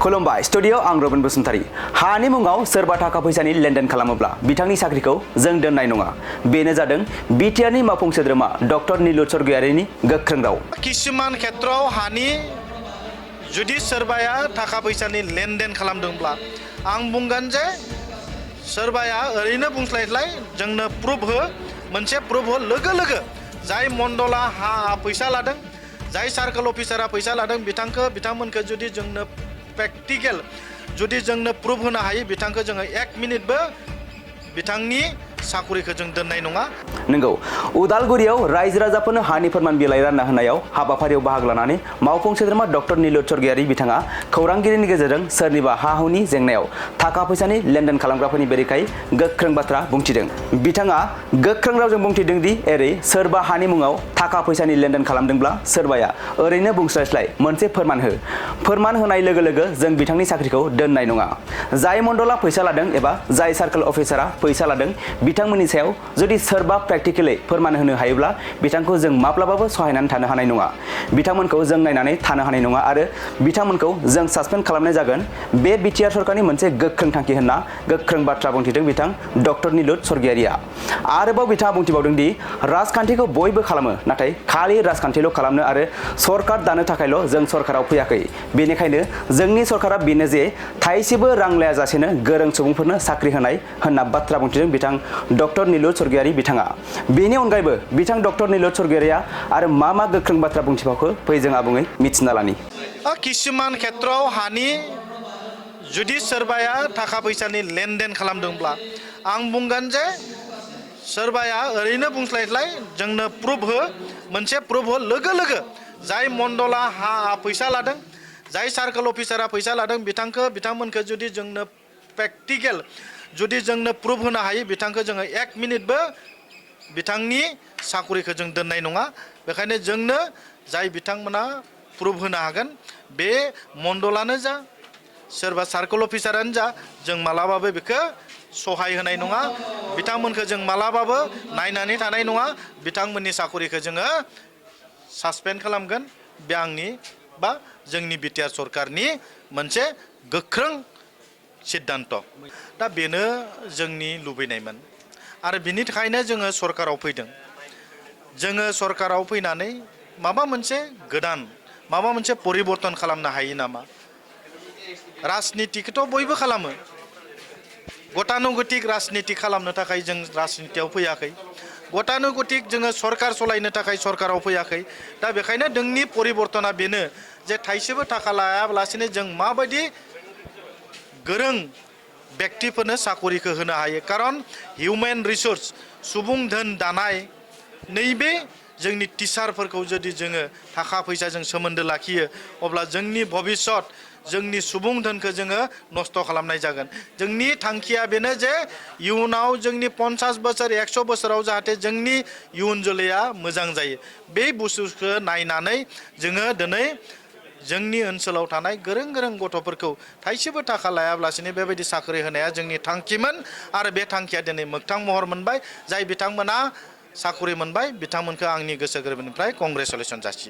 खुलुमबाय स्टुडियो आं रबिन बसुमतारी हानि मुङाव सोरबा थाखा फैसानि लेनदेन खालामोब्ला बिथांनि साख्रिखौ जों दोननाय नङा बेनो जादों बिटिआरनि मावफुं सोद्रोमा डक्टर नीलुत स्वर्गियारिनि गोख्रों राव किसुमान खेत्रआव हानि जुदि सोरबाया थाखा फैसानि लेनदेन खालामदोंब्ला आं बुंगोन जे सोरबाया ओरैनो बुंस्लायस्लाय जोंनो प्रुफ हो मोनसे प्रुफ हो लोगो लोगो जाय मण्डला फैसा लादों जाय सार्कल अफिसारा फैसा लादों बिथांमोनखौ जुदि जोंनो प्रेक्टिकल जुदि जोंनो प्रुफ होनो हायो बिथांखौ जोङो 1 मिनिटबो बिथांनि साखरिखौ जों दोननाय नङा। नंगौ उदालगुरियाव रायजो राजाफोरनो हानि फोरमान बिलाइ रानना होनायाव हाबाफारियाव बाहागो लानानै मावफुं सोद्रोमा डक्टर नीलुत स्वर्गियारि बिथाङा खौरांगिरिनि गेजेरजों सोरनिबा हा हुनि जेंनायाव थाखा फैसानि लेनदेन खालामग्राफोरनि बेरेखायै गोख्रों बाथ्रा बुंथिदों। बिथाङा गोख्रों रावजों बुंथिदों दि एरै सोरबा हानि मुङाव थाखा फैसानि लेनदेन खालामदोंब्ला सोरबाया ओरैनो बुंस्लायस्लाय मोनसे फोरमान हो फोरमान होनाय लोगो लोगो जों बिथांनि साख्रिखौ दोननाय नङा। जाय मण्डला फैसा लादों एबा जाय सार्कल अफिसारा फैसा लादों बिथांमोननि सायाव जुदि सोरबा प्रेक्टिकली फोरमान होनो हायोब्ला बिथांखौ जों माब्लाबाबो सहायनानै थानो हानाय नङा बिथांमोनखौ जों नायनानै थानो हानाय नङा आरो बिथांमोनखौ जों सासपेन्ड खालामनाय जागोन बे बिटिआर सरकारनि मोनसे गोख्रों थांखि होनना गोख्रों बाथ्रा बुंथिदों बिथां डक्टर नीलुत स्वर्गियारिया। आरोबाव बिथाङा बुंथिबावदों दि राजखान्थिखौ बयबो खालामो नाथाय खालि राजखान्थिल' खालामनो आरो सरकार दानो थाखायल' जों सरकाराव फैयाखै बेनिखायनो जोंनि सरकारा बेनो जे थाइसेबो रां लायाजासेनो गोरों सुबुंफोरनो साख्रि होनाय होनना बाथ्रा बुंथिदों बिथां डक्टर नीलुत स्वर्गियारि बिथाङा। बेनि अनगायैबो बिथां डक्टर नीलुत स्वर्गियारिया आरो मा गोख्रों बाथ्रा बुंथिबावखो फै जों आबुङै मिथिना लानि। किसुमान खेत्रआव हानि जुदि सोरबाया थाखा फैसानि लेनदेन खालामदोंब्ला आं बुंगोन जे सोरबाया ओरैनो बुंस्लायस्लाय जोंनो प्रुफ हो मोनसे प्रुफ हो लोगो लोगो जाय मण्डला फैसा लादों जाय सार्कल अफिसारा फैसा लादों बिथांमोनखौ जुदि जोंनो प्रेक्टिकल जुदि जोंनो प्रुफ होनो हायो बिथांखौ जोङो 1 मिनिटबो बिथांनि साखरिखौ जों दोननाय नङा। बेखायनो जोंनो जाय बिथांमोना प्रुफ होनो हागोन बे मण्डलानो जा सोरबा सार्कल अफिसारानो जा जों मालाबाबो बेखौ सहाय होनाय नङा बिथांमोनखौ जों मालाबाबो नायनानै थानाय नङा बिथांमोननि साखरिखौ जोङो सासपेन्ड खालामगोन बे आंनि बा जोंनि बिटिआर सरकारनि मोनसे गोख्रों सिद्धान्त। दा बेनो जोंनि लुबैनायमोन आरो बिनि थाखायनो जोङो सरकाराव फैदों। जोङो सरकाराव फैनानै माबा मोनसे गोदान माबा मोनसे परिबर्तन खालामनो हायो नामा राजनितिखौथ' बयबो खालामो गतानुगतिक राजनिति खालामनो थाखाय जों राजनितियाव फैयाखै गतानुगतिक जोङो सरकार सलायनो थाखाय सरकाराव फैयाखै। दा बेखायनो जोंनि परिबर्तना बेनो जे थाइसेबो थाखा लायालासेनो जों माबायदि गोरों व्यक्तिफोरनो साखरिखौ होनो हायो कारन हिउमेन रिसोर्स सुबुं धोन दानाय नैबे जोंनि टिचारफोरखौ जुदि जोङो थाखा फैसाजों सोमोन्दो लाखियो अब्ला जोंनि भबिष्यत जोंनि सुबुं धोनखौ जोङो नस्थ' खालामनाय जागोन। जोंनि थांखिया बेनो जे इयुनाव जोंनि 50 बोसोर 100 बोसोराव जाहाथे जोंनि इयुन जोलैया मोजां जायो बे बुस्थुखौ नायनानै जोङो दिनै जोंनि ओनसोलाव थानाय गोरों गथ'फोरखौ थाइसेबो थाखा लायाब्लासिनो बेबायदि साख्रि होनाया जोंनि थांखिमोन आरो बे थांखिया दिनै मोगथां महर मोनबाय। जाय बिथांमोना साख्रि मोनबाय बिथांमोनखौ आंनि गोसो गोरबोनिफ्राय कंग्रेसुलेसन जासियो।